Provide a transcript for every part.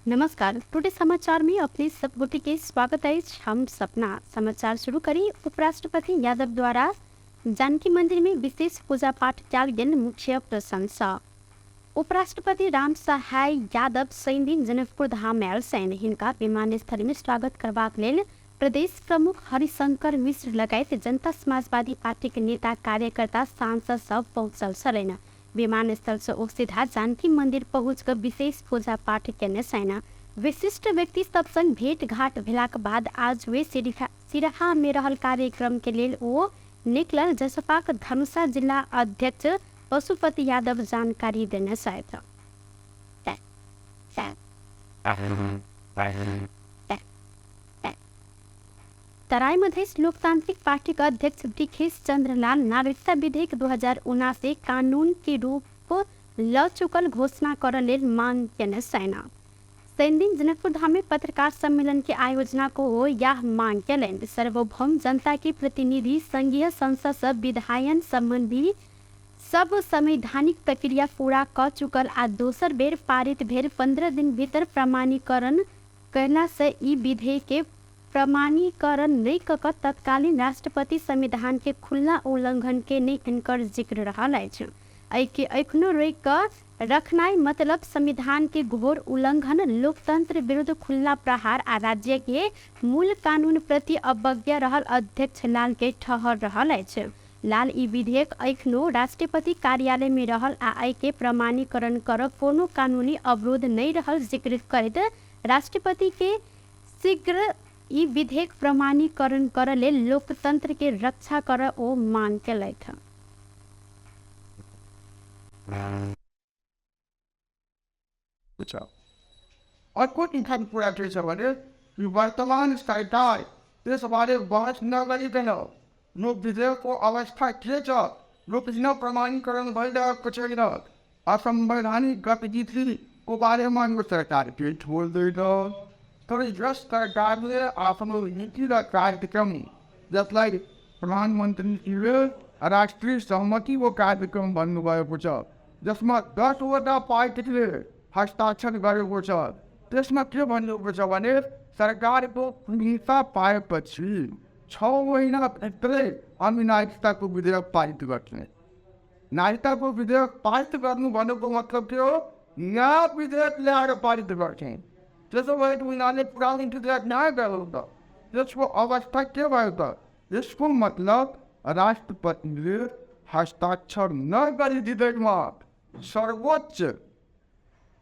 नमस्कार, टुडे समाचार में अपने सब गोटे के स्वागत अछि। हम सपना समाचार शुरू करी। उपराष्ट्रपति यादव द्वारा जानकी मंदिर में विशेष पूजा पाठ कयल गेल मुख्य प्रशंसा। उपराष्ट्रपति राम सहाय यादव शनिदिन जनकपुर धाम आयल छनि। हिनका विमानस्थल में स्वागत करबाक लेल प्रदेश प्रमुख हरिशंकर मिश्र लगायत जनता समाजवादी पार्टी के नेता, कार्यकर्ता, सांसद सब पहुँचल छलनि। विमानस्थल से ओ सीधा जानकी मंदिर पहुँच कऽ विशेष पूजा पाठ केने छनि। विशिष्ट व्यक्ति सब संग भेंट घाट भेलाक बाद आज वे सिरहा में रहल कार्यक्रम के लेल ओ निकलल जसपाक धनुषा जिला अध्यक्ष पशुपति यादव जानकारी देने छथि। तराई मधेश लोकतांत्रिक पार्टी के अध्यक्ष वृखेश चंद्र लाल नागरिकता विधेयक 2079 कानून के रूप ल चुकल घोषणा करऽ लेल मांग केने छनि। शनिदिन जनकपुर धाम में पत्रकार सम्मेलन के आयोजना को ओ यह मांग केलनि। सार्वभौम जनता के प्रतिनिधि संघीय संसद से विधायन संबंधी सब संवैधानिक प्रक्रिया पूरा क चुकल आ दोसर बेर पारित भेल 15 दिन भीतर प्रमाणीकरण कयला से ई विधेयक के प्रमाणीकरण नहि क कऽ तत्कालीन राष्ट्रपति संविधान के खुल्ला उल्लंघन केने हिनकर जिक्र रहल अछि। एहिके एखनो रोकि कऽ रखनाइ मतलब संविधान के घोर उल्लंघन, लोकतंत्र विरुद्ध खुल्ला प्रहार आ राज्य के मूल कानून प्रति अवज्ञा रहल अध्यक्ष लाल के ठहर रहल अछि। लाल ई विधेयक एखनो राष्ट्रपति कार्यालय मे रहल आ एहिके प्रमाणीकरण करब कोनो कानूनी अवरोध नहि रहल जिक्र करैत राष्ट्रपति के शीघ्र ई विधेयक प्रमाणीकरण करऽ लेल लोकतंत्र के रक्षा करऽ ओ मांग केलथि। अर्को इम्पोर्टेन्ट कुरा के छ भने यो वर्तमान सरकार त्यसबारे बहस नगरिकन यो विधेयकको अवस्था के छ, यो किन प्रमाणीकरण भइरहेको छैन, असंवैधानिक गतिविधिको बारेमा यो सरकार केही बोल्दैन। तर यस सरकारले आफ्नो नीति र कार्यक्रम, जसलाई प्रधानमन्त्रीजीले राष्ट्रिय सहमतिको कार्यक्रम भन्नुभएको छ, जसमा 10वटा पार्टीले हस्ताक्षर गरेको छ, त्यसमा के भन्नुभएको छ भने सरकारको पुँजीता पाएपछि 6 महिनाभित्रै हामी नागरिकताको विधेयक पारित गर्छौँ। नागरिकताको विधेयक पारित गर्नु भनेको मतलब के हो? नयाँ विधेयक ल्याएर पारित गर्छौँ। त्यसो भए उनीहरूले पुरानो विधेयक नयाँ गर्नु त त्यसको अवस्था के भयो त? यसको मतलब राष्ट्रपतिले हस्ताक्षर नगरिदिँदैमा सर्वोच्च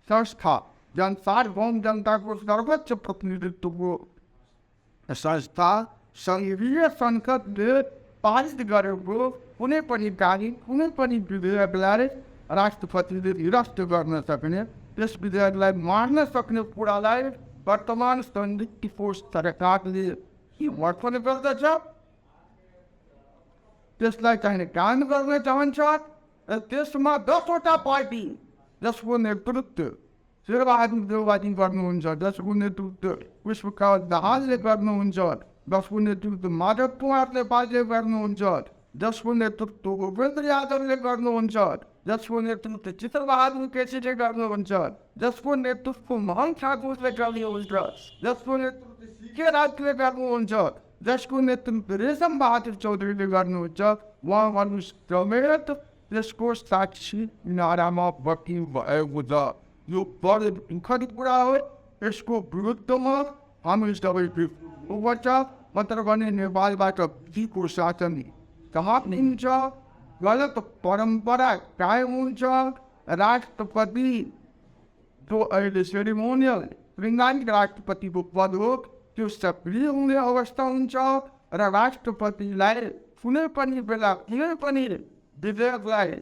संस्था, सार्वभौम जनताको सर्वोच्च प्रतिनिधित्वको संस्था सङ्घीय संसदले पारित गरेको कुनै पनि कानुन, कुनै पनि विधेयकलाई राष्ट्रपतिले निरस्त गर्न सक्ने, त्यस विधेयकलाई मार्न सक्ने कुरालाई वर्तमान सन्धिको सरकारले समर्थन गर्दछ, त्यसलाई चाहिँ कान गर्न चाहन्छ। र त्यसमा 10वटा पार्टी, जसको नेतृत्व शेरबहादुर देउवाजी गर्नुहुन्छ, जसको नेतृत्व पुष्पकमल दाहालले गर्नुहुन्छ, जसको नेतृत्व माधव कुमार नेपालले गर्नुहुन्छ, जसको नेतृत्व उपेन्द्र यादवले गर्नुहुन्छ, जसको नेतृत्व चित्रबहादुर केसीले गर्नुहुन्छ, जसको नेतृत्व मोहन ठाकुरले गर्नुहुन्छ, जसको नेतृत्व सिके राजले गर्नुहुन्छ, जसको नेतृत्व रेशम बहादुर चौधरीले गर्नुहुन्छ, उहाँहरू समेत त्यसको साक्षी किनारामा बस्नु भएको छ। यो बडो दुःखद कुरा हो। यसको विरुद्धमा हामी सबै हुनुपर्छ, नत्र भने नेपालबाट विधिको शासन समाप्त हुन्छ, गलत परम्परा कायम हुन्छ। राष्ट्रपति जो अहिले सेरिमोनियल वैज्ञानिक राष्ट्रपतिको पद हो, त्यो सक्रिय हुने अवस्था हुन्छ र राष्ट्रपतिलाई कुनै पनि बेला कुनै पनि विधेयकलाई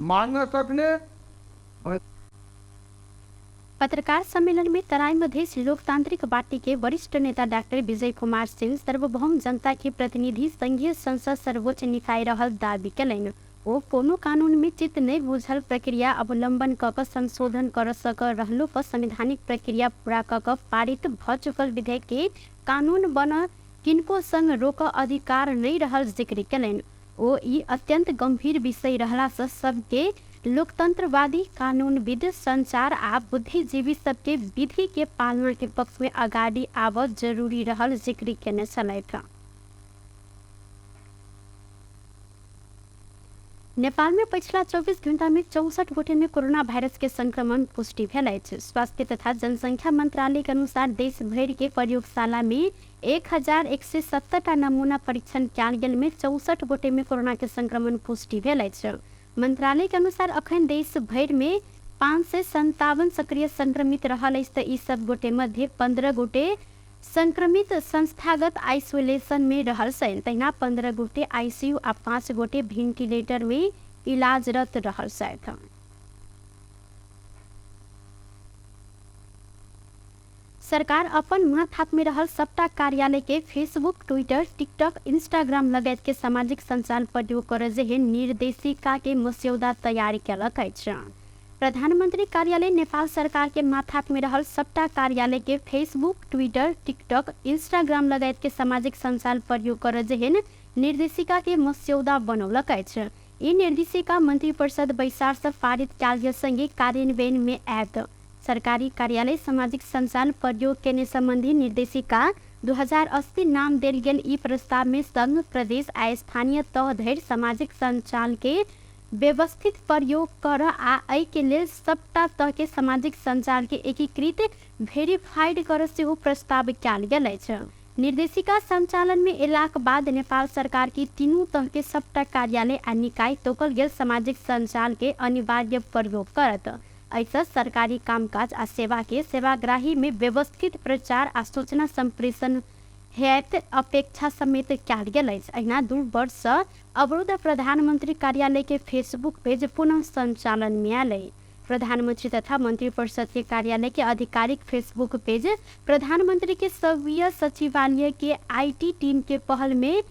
मान्न सक्ने। पत्रकार सम्मेलन में तराई मधेश लोकतांत्रिक पार्टी के वरिष्ठ नेता डॉक्टर विजय कुमार सिंह सार्वभौम जनता के प्रतिनिधि संघीय संसद सर्वोच्च निकाय रहल दावी केलनि। ओ कोनो कानून में चित्त नहि बुझल प्रक्रिया अवलंबन क कऽ संशोधन कर सक रहलो पर संवैधानिक प्रक्रिया पूरा क कऽ पारित भ चुकल विधेयक के कानून बन किनको संग रोकऽ अधिकार नहि रहल जिक्र केलनि। ओ ई अत्यंत गंभीर विषय रहला सँ सबके लोकतंत्रवादी, कानूनविद, संचार आ बुद्धिजीवी सबके विधि के पालना के पक्ष में अगाडि आबऽ जरूरी रहल जिक्र केने छलथि। नेपाल में पछिला 24 घंटा में 64 गोटे में कोरोना वायरस के संक्रमण पुष्टि भेल अछि। स्वास्थ्य तथा जनसंख्या मंत्रालय के अनुसार देश भरि के प्रयोगशाला में 1170 टा नमूना परीक्षण कयल गेल में 64 गोटे में कोरोना के संक्रमण पुष्टि भेल अछि। मंत्रालय के अनुसार अखन देश भरि में 557 सक्रिय संक्रमित रहल अछि तऽ ई सब गोटे मध्य 15 गोटे संक्रमित संस्थागत आइसोलेशन में रहल छनि। तहिना 15 गोटे आईसीयू आ 5 गोटे वेंटिलेटर में इलाजरत रहल छथि। सरकार अपन माथात में रहल सबटा कार्यालय के फेसबुक, ट्विटर, टिकटॉक, इंस्टाग्राम लगायत के सामाजिक संचार प्रयोग करय जेहन निर्देशिका के मस्यौदा तैयार केलक अछि। प्रधानमंत्री कार्यालय नेपाल सरकार के माथात में रहल सबटा कार्यालय के फेसबुक, ट्विटर, टिकटॉक, इंस्टाग्राम लगायत के सामाजिक संचार प्रयोग करय जेहन निर्देशिका के मस्यौदा बनौलक अछि। ई निर्देशिका मंत्रिपरिषद बैसार से पारित कयल गेल संगे कार्यान्वयन में आयत। सरकारी कार्यालय सामाजिक संचार प्रयोग केने संबंधी निर्देशिका 2080 नाम देल गेल ई प्रस्ताव में संघ, प्रदेश आ स्थानीय तह धरि सामाजिक संचार के व्यवस्थित प्रयोग कर आ एहि के लेल सबटा तह के सामाजिक संचार के एकीकृत वेरीफाइड कर सेहो प्रस्ताव कयल गेल अछि। निर्देशिका संचालन में एलाक बाद नेपाल सरकार की तीनू तह के सबटा कार्यालय आ निकाय तोकल गेल सामाजिक संचार के अनिवार्य प्रयोग करत। एहिसँ सरकारी कामकाज आ सेवा के सेवाग्राही में व्यवस्थित प्रचार आ सूचना संप्रेषण हेत अपेक्षा समेत कयल गेल अछि। अहिना 2 वर्ष सँ अवरुद्ध प्रधानमंत्री कार्यालय के फेसबुक पेज पुनः संचालन में आयल अछि। प्रधानमंत्री तथा मंत्रिपरिषद के कार्यालय के आधिकारिक फेसबुक पेज प्रधानमंत्री के सवीय सचिवालय के IT team के पहल में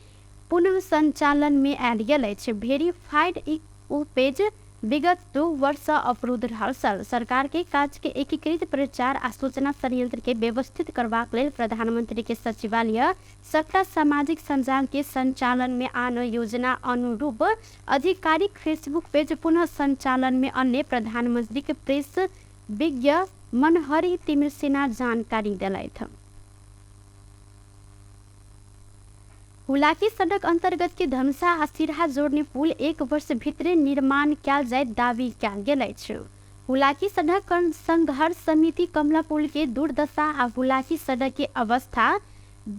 पुनः संचालन में आयल गेल अछि। वेरीफाइड ओ पेज विगत 2 वर्ष सँ अवरुद्ध रहल छल। सरकार के काज के एकीकृत प्रचार आ सूचना संयंत्र के व्यवस्थित करबाक लेल प्रधानमंत्री के सचिवालय सबटा सामाजिक संजाल के संचालन में आन योजना अनुरूप आधिकारिक फेसबुक पेज पुनः संचालन में अन्य प्रधानमंत्री के प्रेस विज्ञ मनहरी तिमिल्सिना जानकारी देलथि। हुलाकी सड़क अंतर्गत के धनुषा आ सिरहा जोड़ने पुल 1 वर्ष भितरे निर्माण कयल जाइत दावी कयल गेल अछि। हुलाकी सड़क संघर्ष समिति कमला पुल के दुर्दशा आ हुलाकी सड़क के अवस्था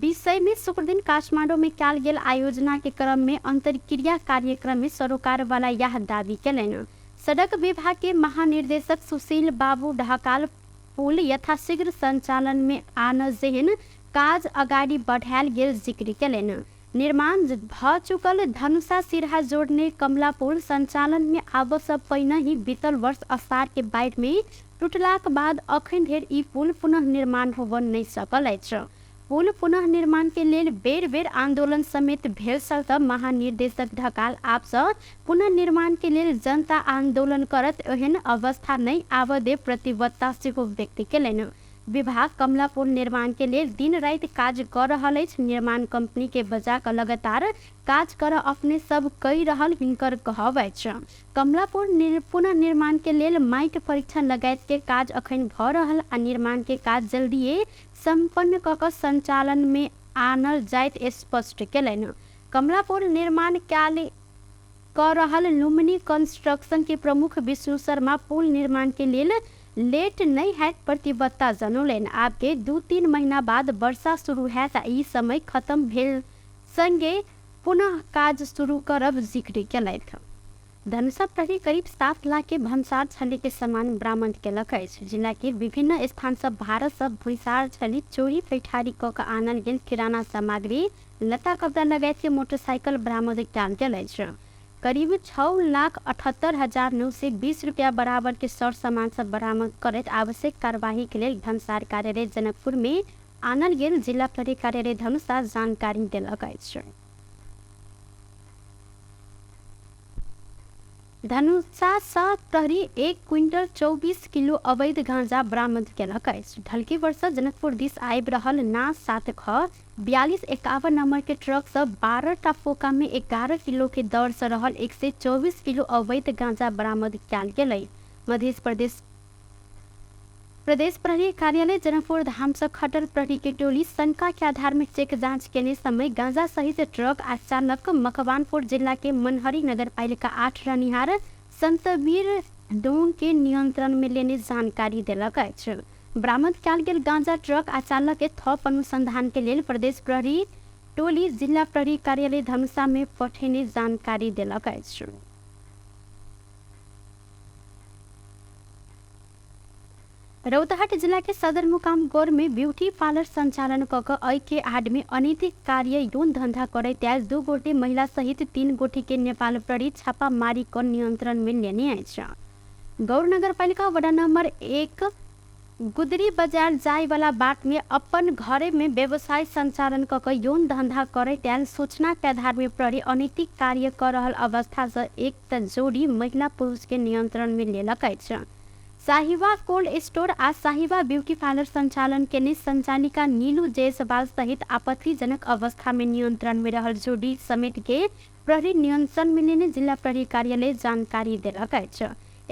विषय में शुक्रदिन काठमांडू में कयल गेल आयोजना के क्रम में अंतरक्रिया कार्यक्रम में सरोकार वाला यह दावी केलनि। सड़क विभाग के महानिर्देशक सुशील बाबू ढकाल पुल यथाशीघ्र संचालन में आन जेहन काज अगाडि बढ़ायल गेल जिक्र केलनि। निर्माण भ चुकल धनुषा सिरहा जोड़ने कमला पुल संचालन में आबऽ सँ पहिने ही बीतल वर्ष असार के बाढ़ि में टूटलाक बाद अखन धरि ई पुल पुनः निर्माण होबऽ नहि सकल अछि। पुल पुनः निर्माण के लेल बेर बेर आंदोलन समेत भेल छल तऽ महानिर्देशक ढकाल आबसँ पुनः निर्माण के लेल जनता आंदोलन करत एहन अवस्था नहि आबऽ दे प्रतिबद्धता सेहो व्यक्त केलनि। विभाग कमला पुल निर्माण के लेल दिन राति काज कऽ रहल अछि। निर्माण कंपनी के बजा कऽ लगातार काज कर अपने सब कहि रहल हिनकर कहब अछि। कमला पुल पुनर्निर्माण के लेल माटि परीक्षण लगायत के काज अखन भऽ रहल आ निर्माण के काज जल्दिए सम्पन्न कऽ कऽ संचालन में आनल जाइत स्पष्ट केलनि। कमला पुल निर्माण कऽ रहल लुम्बिनी कंस्ट्रक्शन के प्रमुख विष्णु शर्मा पुल निर्माण के लेल लेट नहि हैत प्रतिबद्धता जनौलनि। आब के 2-3 महीना बाद वर्षा शुरू हैत आ ई समय खत्म भेल संगे पुनः काज शुरू करब जिक्र केलथि। धनुषा प्रहरी करीब 7 लाख के भन्सार छली के सामान बरामद केलक अछि। जिला के विभिन्न स्थान से भारत से भैंसार छली चोरी पैठारी कऽ के आनल गेल किराना सामग्री, लत्ता कपड़ा लगायत के मोटरसाइकिल बरामद कयल गेल अछि। करीब 6,78,920 रुपया बराबर के सर सामान सब बरामद करैत आवश्यक कार्यवाही के लेल भन्सार कार्यालय जनकपुर में आनल गेल जिला प्रहरी कार्यालय धनुषा जानकारी देलक अछि। धनुषा सँ प्रहरी 1 क्विंटल 24 किलो अवैध गांजा बरामद केलक अछि। ढलकी वर्ष जनकपुर दिस आबि रहल ना 7 ख 4251 नंबर के ट्रक सँ 12 टा फोका में 11 किलो के दर सँ रहल 124 किलो अवैध गांजा बरामद कयल गेलै। मध्य प्रदेश प्रदेश प्रहरी कार्यालय जनकपुर धाम से खटल प्रहरी के टोली शंका के आधार में चेक जांच केने समय गांजा सहित ट्रक आ चालक मकवानपुर जिला के मनहरी नगरपालिका 8 रहनिहार संतवीर डोंग के नियंत्रण में लेने जानकारी देलक अछि। बरामद कयल गेल गांजा ट्रक आ चालक के थप अनुसंधान के लेल प्रदेश प्रहरी टोली जिला प्रहरी कार्यालय धनुषा में पठेने जानकारी देलक अछि। रौतहट जिला के सदरमुकाम गौर में ब्यूटी पार्लर संचालन क के अय के आड़ में अनैतिक कार्य यौन धंधा करैत आयल 2 गोटे महिला सहित 3 गोटे के नेपाल प्रहरी छापामारी क नियंत्रण में लेने अछि। गौर नगरपालिका वडा नंबर 1 गुदरी बाजार जाय वाला बाट में अपन घरे में व्यवसाय संचालन क के यौन धंधा करैत आयल सूचना के आधार में प्रहरी अनैतिक कार्य कर रहल अवस्था से एक जोड़ी महिला पुरुष के नियंत्रण में लेलक अछि। साहिवा कोल्ड स्टोर आ साहिवा ब्यूटी पार्लर संचालन केने संचालिका नीलू जायसवाल सहित आपत्तिजनक अवस्था में नियंत्रण में रहल जोड़ी समेत के प्रहरी नियंत्रण में लेने जिला प्रहरी कार्यालय जानकारी देलक अछि।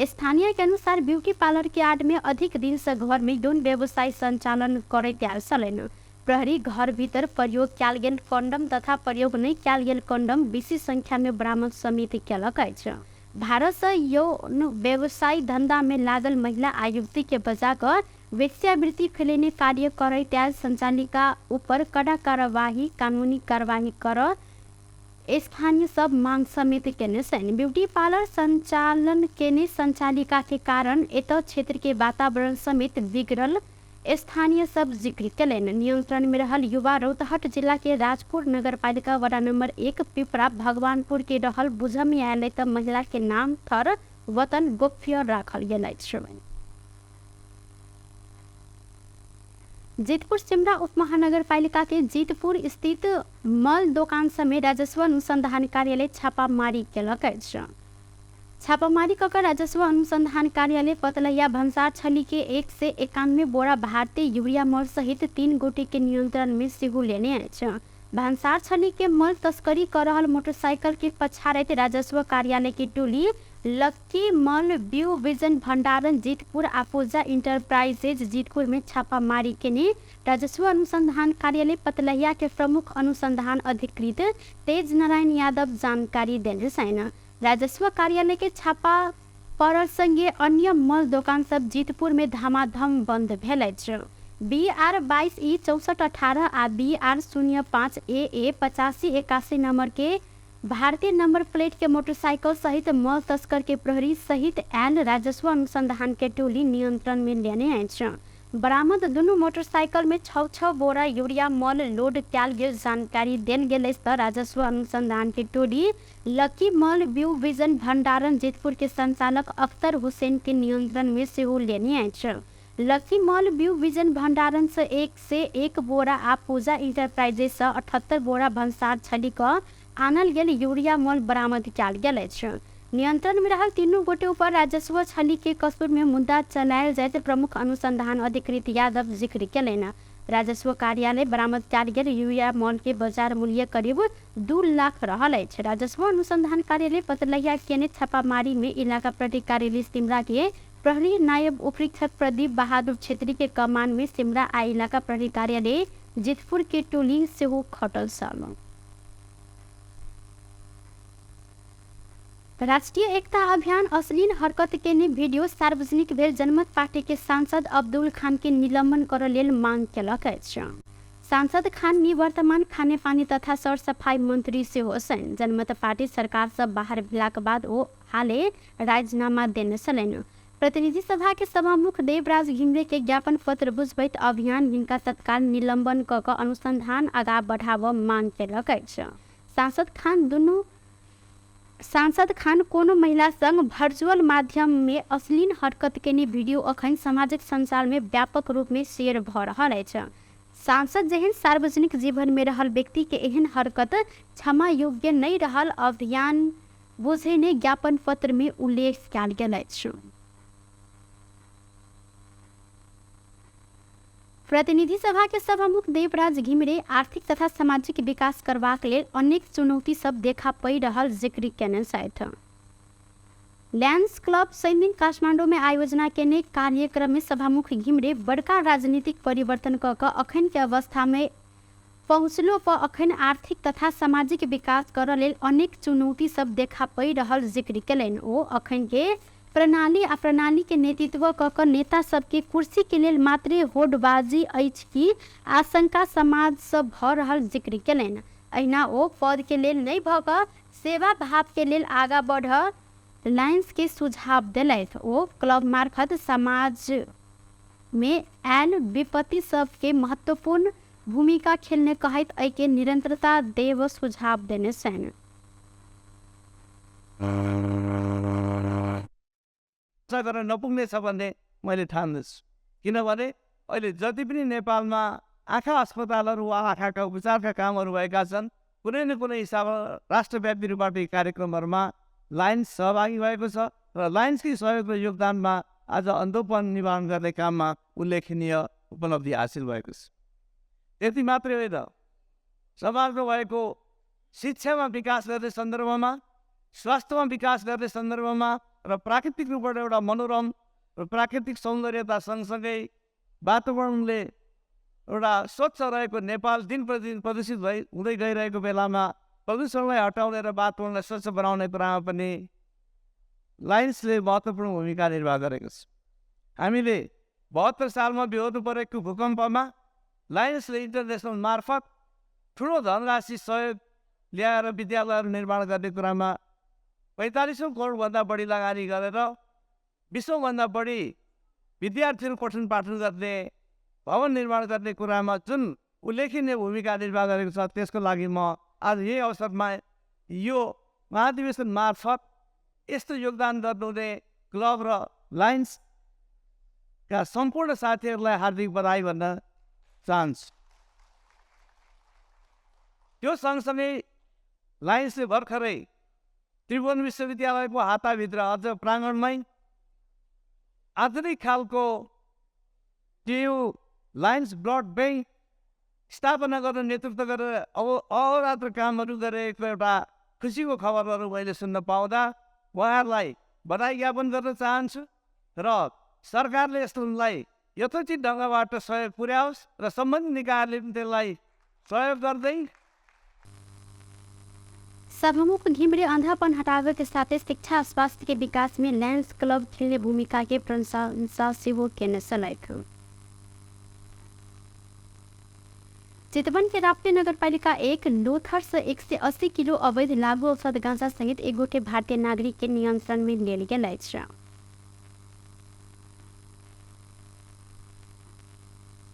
स्थानीय के अनुसार ब्यूटी पार्लर के आड़ में अधिक दिन से घर में यौन व्यवसाय संचालन करैत आयल छलनि। प्रहरी घर भीतर प्रयोग कयल गेल कंडम तथा प्रयोग नहि कयल गेल कंडम बेसी संख्या में बरामद समेत केलक अछि। भारत से यौन व्यवसाय धंधा में लागल महिला आ युवती के बजा कर वेश्यावृत्ति फैलेने कार्य करैत आयल संचालिका ऊपर कड़ा कार्यवाही कानूनी कार्यवाही कर स्थानीय सब मांग समेत केने छनि। ब्यूटी पार्लर संचालन केने संचालिका के कारण एत क्षेत्र के वातावरण समेत बिगड़ल स्थानीय सब जिक्र केलनि। नियंत्रण में रहल युवा रौतहट जिला के राजपुर नगरपालिका वडा नंबर 1 पिपरा भगवानपुर के रहल बुझम आयल त महिला के नाम थर वतन गोप्य राखल गेल अछि। जितपुर सिमरा उपमहानगरपालिका के जितपुर स्थित मल दोकान समेत राजस्व अनुसंधान कार्यालय छापामारी केलक अछि। छापामारी क के राजस्व अनुसंधान कार्यालय पतलैया भन्सार छली के 191 बोरा भारतीय यूरिया मल सहित 3 गोटे के नियंत्रण में सेहो लेने अछि। भन्सार छली के मल तस्करी कर रहल मोटरसाइकिल के पछाड़ैत राजस्व कार्यालय की टोली लक्की मल व्यू विजन भंडारण जितपुर आ पूजा इंटरप्राइजेज जितपुर में छापामारी केने राजस्व अनुसंधान कार्यालय पतलहिया के प्रमुख अनुसंधान अधिकृत तेज नारायण यादव जानकारी देने छनि। राजस्व कार्यालय के छापा पड़ल संगे अन्य मल दोकान सब जितपुर में धमाधम बंद भेल अछि। BR 22 E 6418 आ BR 05 AA 8581 number के भारतीय नंबर प्लेट के मोटरसाइकिल सहित मल तस्कर के प्रहरी सहित आयल राजस्व अनुसंधान के टोली नियंत्रण में लेने अछि। बरामद दुनू मोटरसाइकिल में 6-6 बोरा यूरिया मल लोड कयल गेल जानकारी देल गेल अछि त राजस्व अनुसंधान के टोली लकी मल व्यू विजन भंडारण जितपुर के संचालक अख्तर हुसैन के नियंत्रण में सेहो लेने अछि। लकी मल व्यू विजन भंडारण से 101 बोरा आ पूजा इंटरप्राइजेज से 78 बोरा भन्सार छली क आनल गेल यूरिया मल बरामद कयल गेल अछि। नियंत्रण में रहल तीनू गोटे ऊपर राजस्व छली के कसूर में मुद्दा चलायल जाइत प्रमुख अनुसंधान अधिकृत यादव जिक्र केलनि। राजस्व कार्यालय बरामद कयल गेल यूरिया मल के बाजार मूल्य करीब 2 लाख रहल अछि। राजस्व अनुसंधान कार्यालय पतलहिया केने छापामारी में इलाका प्रहरी कार्यालय सिमरा के प्रहरी नायब उपरीक्षक प्रदीप बहादुर छेत्री के कमान में सिमरा आ इलाका प्रहरी कार्यालय जितपुर के टोली सेहो खटल छल। राष्ट्रीय एकता अभियान अश्लील हरकत केने वीडियो सार्वजनिक भेल जनमत पार्टी के सांसद अब्दुल खान के निलंबन करऽ लेल मांग केलक अछि। सांसद खान निवर्तमान खानेपानी तथा सरसफाई मंत्री सेहो छनि। जनमत पार्टी सरकार से बाहर भेलाक बाद ओ हाले राजीनामा देने छलनि। प्रतिनिधि सभा के सभामुख देवराज घिमिरे के ज्ञापन पत्र बुझबैत अभियान हिनका तत्काल निलंबन क के अनुसंधान आगा बढ़ाबऽ मांग केलक अछि। सांसद खान कोनो महिला संग वर्चुअल माध्यम में अश्लील हरकत केने वीडियो अखन सामाजिक संचार में व्यापक रूप में शेयर भ रहल अछि। सांसद जेहन सार्वजनिक जीवन में रहल व्यक्ति के एहन हरकत क्षमा योग्य नहीं रहल अभियान बुझेने ज्ञापन पत्र में उल्लेख कयल गेल अछि। प्रतिनिधि सभा के सभामुख देवराज घिमिरे आर्थिक तथा सामाजिक विकास करबाक लेल अनेक चुनौती सब देखा पड़ि रहल जिक्र केने छथि। लायंस क्लब शनिदिन काठमाडौँ में आयोजना केने कार्यक्रम में सभामुख घिमिरे बड़का राजनीतिक परिवर्तन कऽ कऽ अखन के अवस्था में पहुँचलो पर अखन आर्थिक तथा सामाजिक विकास करऽ लेल अनेक चुनौती सब देखा पड़ि रहल जिक्र केलनि। ओ अखन के प्रणाली आ प्रणाली के नेतृत्व कऽ कऽ नेता सबके कुर्सी के लेल मात्रे होडबाजी अछि कि आशंका समाज सँ भऽ रहल जिक्र केलनि। अहिना ओ पद के लेल नहि भऽ कऽ सेवा भाव के लेल आगा बढ़ऽ लायंस के सुझाव देलथि। ओ क्लब मार्फत समाज में आयल विपत्ति सबके महत्वपूर्ण भूमिका खेलने कहैत एहिके निरंतरता देब सुझाव देने छनि। गरेर नपुग्ने छ भन्ने मैले ठान्दछु, किनभने अहिले जति पनि नेपालमा आँखा अस्पतालहरू वा आँखाका उपचारका कामहरू भएका छन्, कुनै न कुनै हिसाबमा राष्ट्रव्यापी रूपबाट यी कार्यक्रमहरूमा लायन्स सहभागी भएको छ र लायन्सकै सहयोग र योगदानमा आज अन्धोपन निवारण गर्ने काममा उल्लेखनीय उपलब्धि हासिल भएको छ। त्यति मात्रै होइन, समाजमा भएको शिक्षामा विकास गर्ने सन्दर्भमा, स्वास्थ्यमा विकास गर्ने सन्दर्भमा र प्राकृतिक रूपबाट एउटा मनोरम र प्राकृतिक सौन्दर्यता सँगसँगै वातावरणले एउटा स्वच्छ रहेको नेपाल दिन प्रतिदिन प्रदूषित भई हुँदै गइरहेको बेलामा प्रदूषणलाई हटाउने र वातावरणलाई स्वच्छ बनाउने कुरामा पनि लायन्सले महत्त्वपूर्ण भूमिका निर्वाह गरेको छ। हामीले 72 सालमा बेहोर्नु परेको भूकम्पमा लायन्सले इन्टरनेसनल मार्फत ठुलो धनराशि सहयोग ल्याएर विद्यालयहरू निर्माण गर्ने कुरामा 45 करोडभन्दा बढी लगानी गरेर 20औँभन्दा बढी विद्यार्थीहरू पठन पाठन गर्ने भवन निर्माण गर्ने कुरामा जुन उल्लेखनीय भूमिका निर्वाह गरेको छ, त्यसको लागि म आज यही अवसरमा यो महाधिवेशन मार्फत यस्तो योगदान गर्नुहुने क्लब र लायन्सका सम्पूर्ण साथीहरूलाई हार्दिक बधाई भन्न चाहन्छु। त्यो सँगसँगै लायन्सले भर्खरै त्रिभुवन विश्वविद्यालयको हाताभित्र अझ प्राङ्गणमै आधुनिक खालको टियु लायन्स ब्लड ब्याङ्क स्थापना गर्न नेतृत्व गरेर अब अहोरात्र कामहरू गरेको एउटा खुसीको खबरहरू मैले सुन्न पाउँदा उहाँहरूलाई बधाई ज्ञापन गर्न चाहन्छु र सरकारले यस्तोलाई यथोचित ढङ्गबाट सहयोग पुर्याओस् र सम्बन्धित निकायहरूले पनि त्यसलाई सहयोग गर्दै। सभामुख घिमिरे अंधापन हटावे के साथे शिक्षा स्वास्थ्य के विकास में लायंस क्लब खेलने भूमिका के प्रशंसा सेहो केने छलथि। चितवन के राप्ती नगरपालिका 1 लोथर से 180 किलो अवैध लागू औषध गांजा सहित एक गोटे भारतीय नागरिक के नियंत्रण में लेल गेल अछि।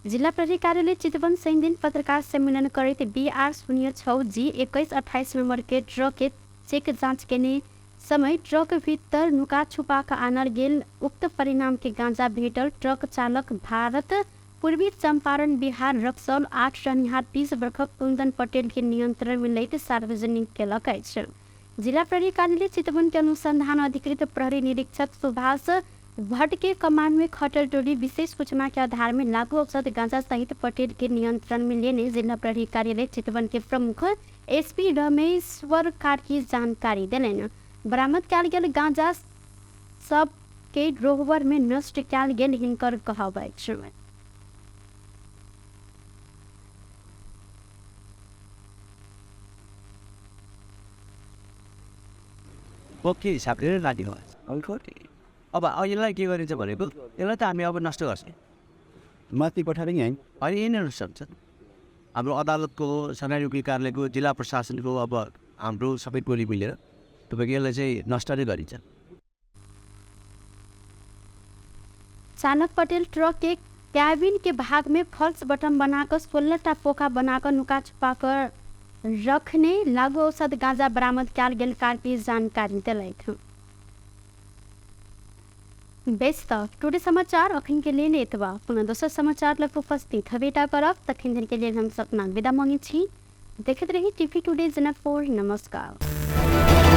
जिल्ला प्रहरी कार्यालय चितवन शनिदिन पत्रकार सम्मेलन करैत BR 06 G 2128 number के ट्रक के चेक जाँच केने समय ट्रक भीतर नुका छुपा कऽ आनल गेल उक्त परिणाम के गांजा भेटल ट्रक चालक भारत पूर्वी चंपारण बिहार रक्सौल 8 रहनिहार 30 वर्षक कुंदन पटेल के नियंत्रण में लैत सार्वजनिक केलक अछि। जिला प्रहरी कार्यालय चितवन के अनुसंधान अधिकृत प्रहरी निरीक्षक सुभाष भट्ट के कमान में खटल टोली विशेष सूचना के आधार में लागू औषध गांजा सहित पटेल के नियंत्रण में लेने जिला प्रहरी कार्यालय चितवन के प्रमुख एसपी रमेश्वर कार्की जानकारी देलनि। बरामद कयल गेल गांजा सब के रोहवर में नष्ट कयल गेल हिनकर कहब अछि। के हिसाबले लाने हो अब यसलाई के गरिन्छ भनेको यसलाई त हामी अब नष्ट गर्छौँ, माथि पठाएर यहीँ होइन यही नै नष्ट हुन्छ। हाम्रो अदालतको, सरकारी वकिल कार्यालयको, जिल्ला प्रशासनको अब हाम्रो सबै टोली मिलेर तपाईँको यसलाई चाहिँ नष्ट नै गरिन्छ। चालक पटेल ट्रक के कैबिन के भाग में फल्स बटन बनाकर 16टा पोका बनाकर नुका छुपाकर रखने लागू औषध गांजा बरामद कयल गेल कार्की जानकारी देलथि। बेस त टुडे समाचार अखन के लेल एतबा। पुनः दोसर समाचार लग उपस्थित हवेटा करब, तखन धरि के लेल हम सपना विदा मांगै छी। देखैत रही टीवी टुडे जनकपुर। नमस्कार।